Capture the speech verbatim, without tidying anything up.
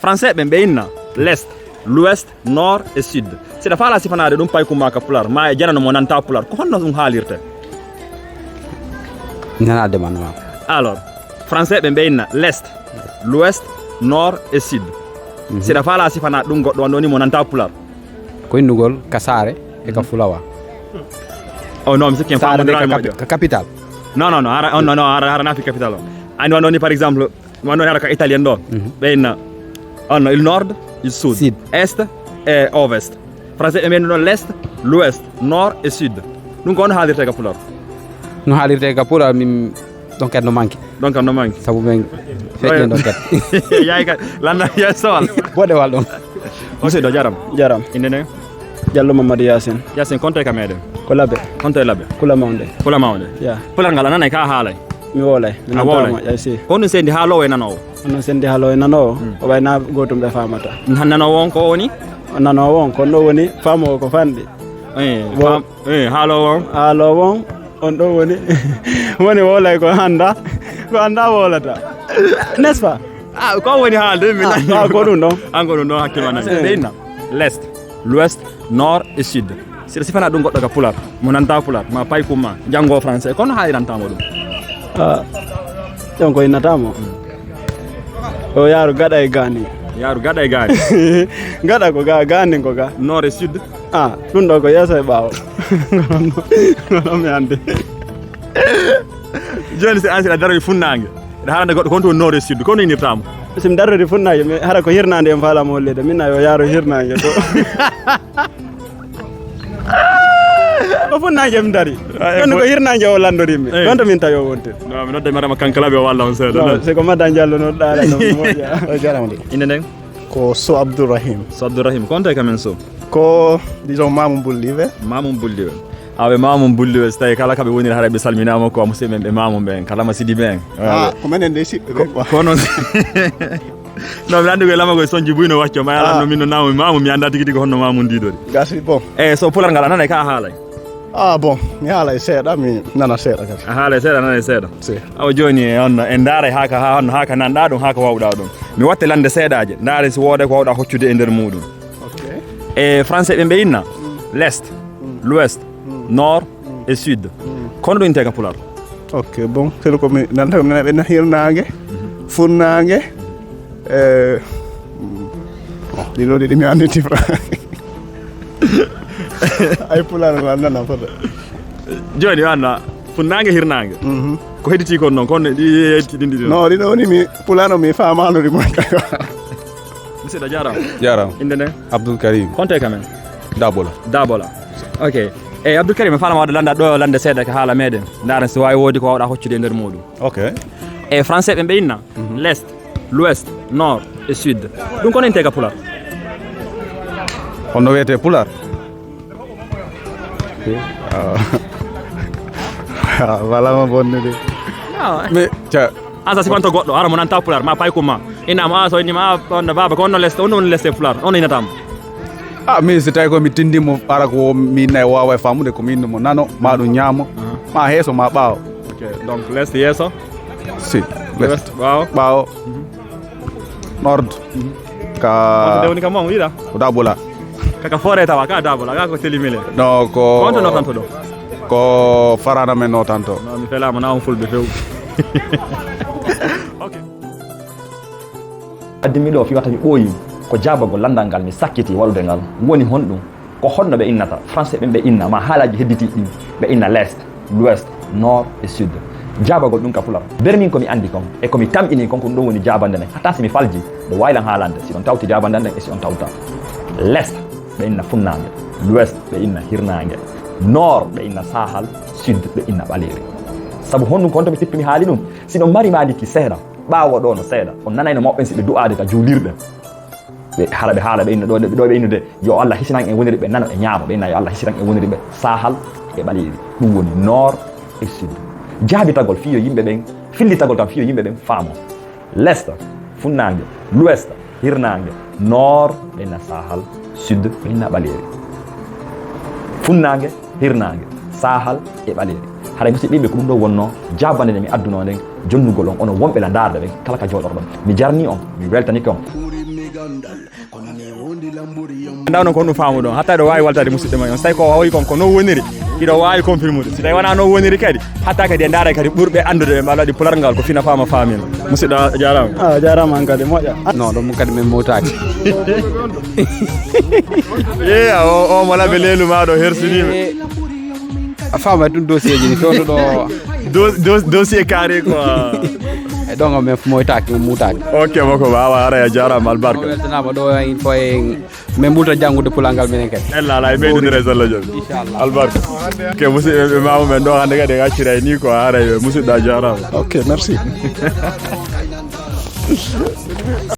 Français ɓen ɓe inna l'Est, l'Ouest, Nord et Sud. Siɗa faala sifanaade ɗum paykum maa ka Pulaar, maa e janano mo nanta Pulaar, ko honno ɗum haalirte? Nanaade man ma. Alors, Français ɓen ɓe inna l'Est, l'Ouest, Nord et Sud. Siɗa faala sifanaade ɗum goɗɗo wonɗo ni mo nanta Pulaar? Ko innugol ka saare e ka fulawa. Oh non, mi sikki en Saare nde ka faamondiraa e capi-, moƴƴo. Ka capital. Non, non, non, hara, oh, non, non, hara, hara na fi capital o. Ani wano ni, par exemple, wano hara ka Italien ɗo. Ɓe inna, on, il nord, il sud. Sud. Est e ovest. Français ɓe mbiya ɗum ɗon l'est, l'ouest, nord et sud. Ɗum ko on haalirte ka Pulaar? No haalirte ka Pulaar, min ɗon ken no manki. Ɗon ken no manki. Sabu men feƴƴi ɗon ken. Yaay ka, landa ya sowal. Boɗewal ɗon. Monsieur ɗo, jaram. Jaram. Innde nden? Jallo Mamadou Yacine. Yacine, konte ka meɗen? Ko Labe. Konte Labe? Kula Mawnde. Kula Mawnde. Ya. Pulaar ngal a nanay ka haalay? Mi wolay. Mi A nantaa wolay? Mo, ay si. Ko honɗum sendi haaloowo e nanoowo? Honɗum sendi haaloowo e nanoowo? Hmm. O way na gootum ɓe faamata. Na-, nanoowo on ko woni? Nanoowo on ko ɗo woni faamoowo ko fanɗi. Eh, Wo- faam-, eh, haaloowo on? Haaloowo on, on ɗo woni, woni wolay ko annda, ko annda wolata. N'est-ce pas? Ah, ko woni haalde, mi Ah, nani. Ah, ko ɗum ɗon. An ko ɗum ɗon hakkille ma nani. Eh. Ɓe inna l'est, l'ouest, nord et sud. Siɗa sifana ɗum goɗɗo ka Pulaar, mo nanta Pulaar, ma paykum ma, janngo français, kono haalirantaa mo ɗum? Ah, ɗon ko innata mo. O yaaru gaɗa e gaani. Yaaru gaɗa e gaani. Gaɗa ko ga, gaani ko ga. Nord et sud. Ah, ɗum ɗo ko yeeso e ɓaawo. Kono mi anndi. Jooni si an siɗa daroy funnaange, ɗa haalande goɗɗo kon to nord et sud, kono innirtaa mo? Si mi darrori funnaange, mi hara ko hirnaande en faala mo hollede, min na yo yaaro hirnaange to. Ko funnaange mi dari. Ay, kono ko hirnaange o lanndori mi. Eh. Ɗon to min tawi o wonte. No, mi nodde Marama Kankalaɓe o walla on seeɗa. No, non. Se ko Madan Jallo no ɗaala no moƴƴa. O jarama de. Innde nden? Ko So Abdourahim. So Abdourahim. Konte ka men so? Ko, disons, Mamum Bullive. Mamum Bullive. Awe Mamum Bullive, so tawi kala kaɓe woniri haray ɓe salminaama ko musidɓe men ɓe Mamum ɓen, kala ma Sidi ɓen. Ah, ko menen de siɓɓe ɓen quoi. Kono no mi anndi koye lama koye sonji buy no wacco, ma yalan no min no naamu Mamum, mi annda tigi tigi honno Mamum ndiidori. Gasi bon. E so Pulaar ngal a nanay ka haalay? Ah bon, mi haalay seeɗa, mi nana seeɗa kadi. A haalay seeɗa, a nanay seeɗa. Si. Awa jooni on en ndaaray haa ka, haa honno, haa ka nanɗaa ɗum, haa ka waawɗaa ɗum. Mi watte lande seeɗaaje, ndaaren si wooday ko waawɗaa hoccude e nder muuɗum. Ok. E français ɓe mbiya inna l'est, l'ouest, nord et sud. Kono ɗum intee ka Pulaar? Ok, bon, sel ko mi nanta ko nana ɓe na hirnaange, funnaange, e, bon, ɗi ɗo ɗiɗi mi anndi tifra. Ay Pulaar ko annana fota. Jooni o anna funnaange, hirnaange. Mhm. Ko hedditi kon noon, kono ɗi hedditi ɗin ɗiɗi noon? Non, ɗi ɗo ni mi Pulaar o mi faamaano ɗi moƴƴa. Musidɗo, jaaraama. Jaaraama. Innde nden? Abdoul Karim. Konte ka men? Dabola. Dabola. Ok. E Abdoul Karim, mi faalama waɗde lannda ɗo, lannde seeɗa ka haala meɗen. Ndaaren si waawi woodi ko waawɗaa hoccude e nder muuɗum. Ok. E français ɓe mbiya inna l'est, l'ouest, nord et sud. Ɗum kono intee ka Pulaar? Honno wiyetee Pulaar? Ah, wala ma bonnude. Non. Mais, ca- An sa sifanto goɗɗo, hara mo nanta Pulaar, ma paykum ma. Inna mo, a so inni ma, a, on no baaba, ko on no leste, on no woni leste Pulaar, on no innata mo. Ah, min si tawi ko mi tindi mo, hara ko mi nay wawa e famude, ko mi inni mo nano, ma ɗum ñaamo, ma heeso, ma ɓaawo. Ok, donc leste yeeso? Si, leste. Leste ɓaawo? Ɓaawo. Nord. Ka on to de woni ka mo, wiɗa? Ko Dabola. Kaka fore tawa, ka Dabola, ka ko telimele. No, ko on to notanto ɗo? Ko Farana men notanto. No, mi felaama na on fulɓe few. Ok. Addi mi ɗo fi wata mi ɓooyi ko jaabagol lanndal ngal mi sakkiti waɗude ngal woni honɗum? Ko honno ɓe innata? Français ɓen ɓe inna, ma haalaaji hedditiiɗi ɗin, ɓe inna l'Est, l'Ouest, Nord et Sud. Jaabagol ɗum ka Pulaar. Ber min ko mi anndi kon, e ko mi tamƴini kon, ko ɗum ɗon woni jaabande nden. Hatta si mi falji, ɗo waawilan haalande, si on tawti jaabande nden e si on tawta. L'Est, ɓe inna funnaange. L'Ouest, ɓe inna hirnaange. Nord, ɓe inna saahal. Sud, ɓe inna ɓaleeri. Sabu honɗum ko honto mi tippini haali ɗum? Si ɗon mari maaliki seeɗa, ɓaawo ɗo no seeɗa, on nanayno mawɓe ɓen si ɓe du'aade ka juulirɗe. Ɓe hara ɓe haala ɓe inna ɗo, ɗo ɓe innude, yo Allah hisinan en woniri ɓe nano e ñaamo, ɓe inna yo Allah hisinan en woniri ɓe saahal e ɓaleeri. Ɗum woni nord e sud. Jaabitagol fii yo yimɓe ɓen, fillitagol tan fii yo yimɓe ɓen faamo. L'Est, funnaange, l'Ouest, hirnaange, nord, ɓe inna saahal, sud, ɓe inna ɓaleeri. Funnaange, hirnaange, saahal e ɓaleeri. Haray musidɓe ɓe, ko ɗum ɗo wonno jaabande nde mi addunoo nden, jonnugol on onon wonɓe la ndaarde ɓen kala ka jooɗorɗon. Mi jarnii on, mi weltanike on. Ndawno ko honɗum faamuɗon hatta ɗo waawi waltaade musidɓe ma on, so tawi ko wawi kon ko non woniri, hiɗo waawi confirmude. Si tawi wonaa non woniri kadi, hatta kadi e ndaara kadi ɓurɓe anndude ɓe mbaɗa waɗi pular ngal ko fina faama faamino. Musidɗo, a jaaraama. A jaaraama an kadi, moƴƴa. Non, ɗum kadi min mowtaaki. Yeeya o, o mo laɓe leelu maa ɗo hersiniima. A faama tun dossier ji ni fewndo ɗo. Dos- dos- dossier carré quoi. E ɗon o min mowtaaki, min mowtaaki. Ok, moko bawa ara ya jaaraama, albarka. Weltanaama ɗo en koye min ɓurta janngude pulangal minen kadi. Ella ala e ɓeydude res Allah jom. Inchallah. Albarka. Ok, musidɓe ɓe maamu men ɗo hannde kadi en acciray ni ko haray musidɗo a jaaraama. Ok, merci.